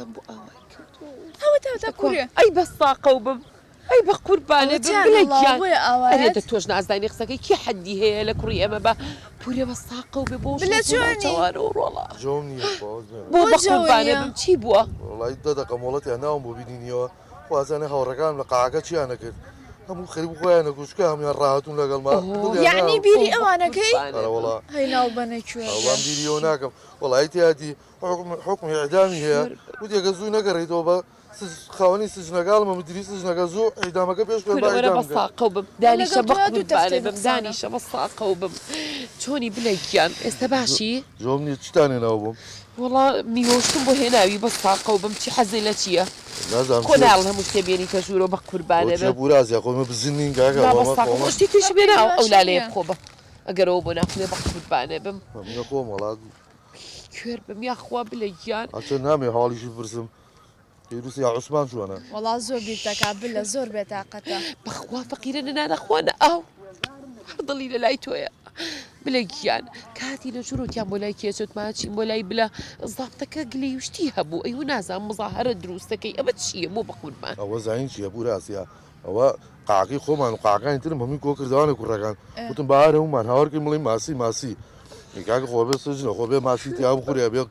نازانم بۆ ئاوای کرد. ئەوە تا تا کورێ. ئەی بەس تاقەو بم ئەی بە قوربانێ ئەوە بم چیان بلە هەڵاوە گیان بۆیە ئەرێ ئاوایەت؟ دە تۆش نازانی قسەکەی کێ حەدی هەیە لە کوڕی ئێمە بە پورێ بەس تاقەو بێ بۆ بلە شەو چۆنی؟ ناوچەوانەوە ڕۆڵە. جەوم نییە خوا وەز بێنە. بۆ بۆ بە جەوە قوربانێ نییە؟ بم چی بووە؟ وەڵای دە دەقە مۆڵەتیان ناوم بۆ بینینیەوە خوازانێ هاوڕێکانم لە قاعەکە چیان ئەکرد هەموو خەریک بوو خۆیان ئەکوشت کە هەموویان ڕاهاتوون لەگەڵما دڵیان یەعنی ناو بیری ئەوانەکەی؟ قوربانێ ئەرە بم. وەڵا هەی ناوبەنە کوێر بێ. ئەوام بیری ئەوە ناکەم وەڵایی تیادی حوکم حوکمی ئیعدامی هەیە کوێر بم. وتی ئەگەر زوو نەگەڕێیتەوە بە خاوەنی سجنەکە ئەڵێم مدیری سجنەکە زوو ئیعدامەکە پێش بکەن کورە با وەرە ئیعدام بە بکەن. ساقەو بم من دانیشە لەگەڵ بە تۆیا دوو قوربانێ تەختەی بم نوقسانە. دانیشە بە ساقەو بم چۆنی بلە گیان ئێستا باشی؟ جواب نیە چیتان هێناوە بۆم؟ وەڵا میوەشتم بۆ هێناوی بە ساقەو بم چی حەزی لە چیە؟ نازانم خۆ چیە نایەڵن هەموو شتێ بێنیتە ژوورەوە بە بۆ قوربانێ چیە بم. بورازیا خۆ ئێمە بزن نین کاکە نا بە خۆ ساقەو ئەمە شتی تریشم هێناوە باقی ئەو لالەیە نییە. بخۆ بە ئەگەرەوە بۆ ناخورێ بە قوربانێ بم. منە خۆم وەڵا کوێر بم یاخوا بلە گیان. ئەچە نامێ هەواڵیشی بپرسم پیروس یا عوسمان چۆنە؟ وەڵا زۆر بیرتەکا بلە زۆر بێتاقەتە. بەخوا فەقیرە نە نانە خوا نە ئاو هەر دڵی لە لای تۆیە بلە گیان کاتی لە ژوورۆتیان بۆ لای کێ چوتمان چین بۆ لای بلە زابتەکە گلەی و شتی هەبوو ئەی و نازانم مزاهەرە دروستەکەی ئەمە چییە بۆ بەقوربان. ئەوە زانین چیە پوراسیا ئەوە قاعەکەی خۆمان و قاعەکانی ترم هەمووی کۆ کردەوانە کوڕەکان وتم با هەر هەموومان هاوار کەین بڵێین ماسی ماسی ئەی کاکە خۆ بێ سجنە خۆ بێ ماسی تیا بخورێ بێ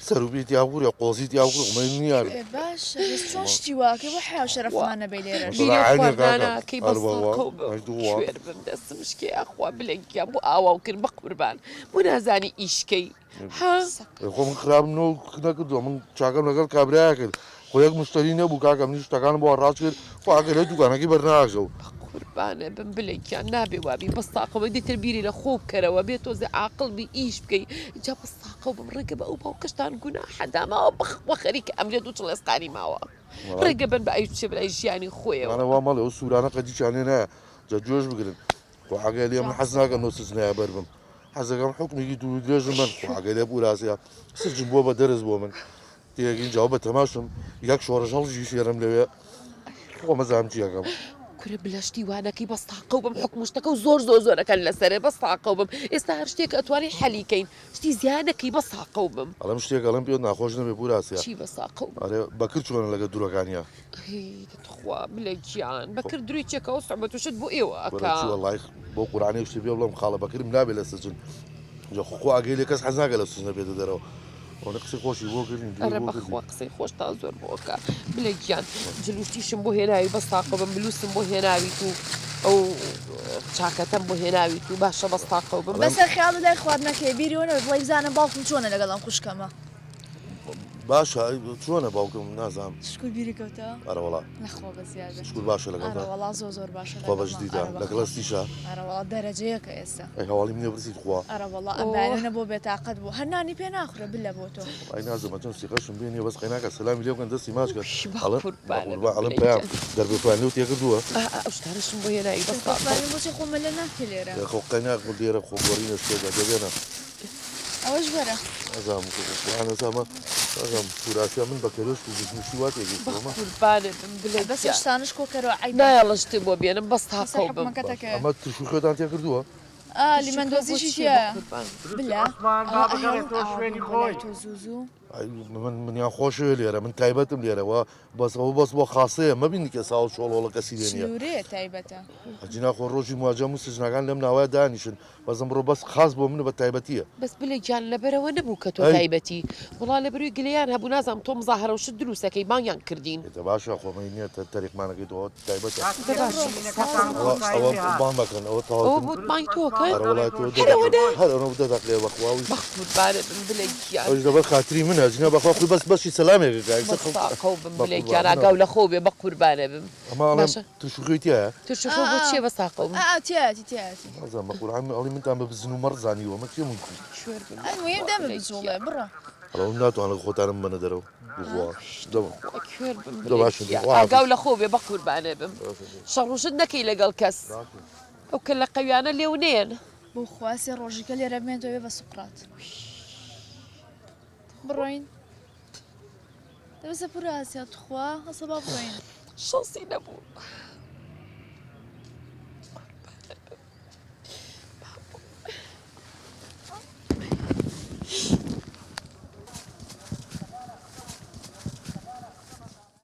سەروپی تیا بخورێ قۆزی تیا بخورێ خۆ من نییە ئێ باشە بەس چۆن شتی واکەی بۆ حیا و شەرەفمان نەبەی لێرەش بیرێ خواردنانەکەی بەس تاقەو بم کوێر بم دەستم شکێ یاخوا بلە گیان بۆ ئاواو کرد بەقوربان بۆ نازانی ئیشکەی ها. خۆ من خراپم نۆ نەکردووە من چاکەم لەگەڵ کابرایە کرد خۆ یەک مشتەری نەبوو کاکە منیش شتەکانم بۆ ڕاست کرد خۆ ئەگەر لە دوکانەکەی بەرناکەوت. بەقوربانت بم بلە گیان نابێ وابی بەس تاقەوە دیتر بیری لە خۆو بکەرەوە بێ تۆزێ عاقڵ بی ئیش بکەی جا بەس تاقەو بم ڕێگە بە ئەو باوکەشتان گوناحە داماوە بەخوا خەریکە ئەمرێ دوو چڵێسقانی ماوە ڕێگە بەن بە ئەویش بچێ بەلای ژیانی خۆیەوە. وانە وا مەڵێ ئەو سوورانە قەدیچیان لێ نایە جا گوێش بگرن خۆ ئاگای لێ من حەز ناکەم لەو سجنایە بەر بم حەزەکەم حوکمێکی دوور و درێژم بەن خۆ ئاگای لێ پوراسیا سجن بووە بە دەرس بۆ من تێگەین جاوە بە تەماشم یەک شۆڕش هەڵگیرسێنم لەوێ خۆ مەزانم چی ئەکەم. کورە بلە شتی وا نەکەی بەس تاقەو بم حوکم و شتەکەو زۆر زۆر زۆرەکەن لەسەرێ بەس تاقەو بم ئێستا هەر شتێک ئەتوانی حەلی کەین شتی زیا نەکەی بەس تاقەو بم. ئەڵێم شتێک ئەڵێم پێت ناخۆش نەبێ پوراسیا. چی بەس تاقەو بم. ئەرێ بەکر چۆنە لەگە دورەکانیا. هەی تخوا بلە گیان بەکر دروی چێکە ئەو سوعبەت و شت بۆ ئێوە کورە ئەکا. چی وەڵای بۆ قورعان یەک شتی پێ بڵێم خاڵە بەکرم نابێ لە سجن جا خۆ خۆ ئاگەی لێ کەس حەز ناکا لە سجنە بێتە دەرەوە ئەوەنە قسەی خۆشی بۆ کردین دوری ئەرە بۆ کردین. بەخوا قسەی خۆشتان زۆر بۆ ئەکا بلە گیان جل و شتیشم بۆ هێناوی بەس تاقە بم بلوسم بۆ هێناویت و ئەو چاکەتەم بۆ هێناویت و باشە بەس تاقەو بم. بەسە خەیاڵت لای خواردنەکەیە بیری وەنەبێ بڵێی بزانە باوکم چۆنە لەگەڵ ئەم خوشکەمە. باشە چۆنە باوکم نازانم. شکور بیری کەوتەوە؟ ئەرەوەڵا. نەخوا بە زیادە. شکور باشە لەگەڵتا؟ ئەرەوەڵا زۆر زۆر باشە خوا بە جدیتە لەگەڵ ئەستیشا؟ ئەرەوەڵا دەرەجە یەکە ئێستا. ئەی هەواڵی منی پرسی تخوا؟ ئەرەوەڵا ئەم بەیانیە بۆ بێتاقەت بوو هەر نانی پێ ناخورێ بلە بۆ تۆ. وەڵای نازم ئەچەند سیقەشم پێ نیە بەس قەیناکە سەلامی لێ بکەن دەستی ماچ کەن ئەڵێم بەقوربان ئەڵێم پەیام دەربێ خۆیان لێو تێکردووە. ئا ئەو شتانەشم بۆ هێناوی بەس تاقەت. بۆچی خۆ مەلە ناکەی لێرە؟ خۆ قەیناک لێرە خۆ گۆڕینە شتێکە دەبێنە. ئەوەش بەرە. نازانم قورئان ئەزانم نازانم پوراسیا من بە کەرێشک و گوشمشی وا تێگەیشتووە بە قوربانت بم بلە بەس ئەو شتانەش کۆ کەرەوە عەیبە. نایەڵن شتێ بۆ بێنم بەس بەسەر تاقەو بم. حوکمەکەت ئەکەوێ. ئەمە ترش و خوێتان تێکردووە؟ ئا ترش و لیمەن خوێ بۆ دۆزیشی چییە بە تیایە. قوربان؟ بلە عوسمان با ئەوە بگەڕێتەوە ئەهێڵن ئاوا شوێنی بێن بۆ لای خۆی. تۆ زوو زوو. ئەی من منیان خۆشەوێ لێرە من تایبەتم لێرە وە بەس ئەوە بەس بۆ خاسەیە مەبینی کە ساوە چۆڵۆڵە کەسی لێ نییە. چلورەیە تایبەتە. ئەجینا خۆ ڕۆژی مواجە هەموو سجنەکان لەم ناوەیە دانیشن بەس ئەمڕۆ بەس خاس بۆ منە بە تایبەتیە. بەس بلە گیان لەبەرئەوە نەبوو کە تۆ ئەی. تایبەتی وەڵا لەبەروی گلەیان هەبوو نازانم تۆ مزاهەرە و شت دروست ئەکەی بانگیان کردین. ئێ دە باشە خۆ مەی نیە تە تەریقمانەکەی تۆ ئەوە تایبەتە. دە باشە ساکتێکەکەتان ئەوە کۆتایی ئەوە پێ هات. بانگ مەکەن ئەوە ئەوە تەواوتن. بۆ بانگی تۆ ئەکەن؟ ئەرە وەڵا تۆ دە هەر دەقە ئەوەنە؟ هەر ئەوەنە دە دەقەیە بەخوا ویش. بەقوربانت بم بلە گیان. ئەویش لەبەر خاتری منە ئەجینا بەخوا خوی بەس بەشی سەلامێک ئەکا بەس ئیسە خەڵک تاقەو بم بلە بەقوربان گیان منە. ئاگاو لە خۆو بێ بەقوربانت بم ئەمە ئەڵێم باشە. ترش و خوێی تیایە؟ ترش و خوێ بۆ چیە بەس تاقەو بم. ئا ئا تیایەتی تیایەتی. نازانم بە قورعان ئەڵی منتان بە بزن و مەڕ زانیوە مە کێ ممکن. کوێر بم ئەی مهم یاخوا دەمە بلە بجوڵێ گیان. بڕۆ. ئەڵێ من ناتوانم خۆتانم ببەنە دەرەوە بخوا دەم خوا کوێر بم دە بلە باشە گیان. خوا حافظ. ئاگاو لە خۆو بێ بەقوربانت بم. شەڕ و شت نەکەی لەگەڵ کەس. ئەو کەللە قەویانە لێو نێن. بۆ خوا سێ ڕۆژیکە لێرە بمێنتەوە بێ بە سوقرات. بڕۆین. دە بەسە پورە ئاسیا تخوا هەسە با بڕۆین. شانسی نەبوو.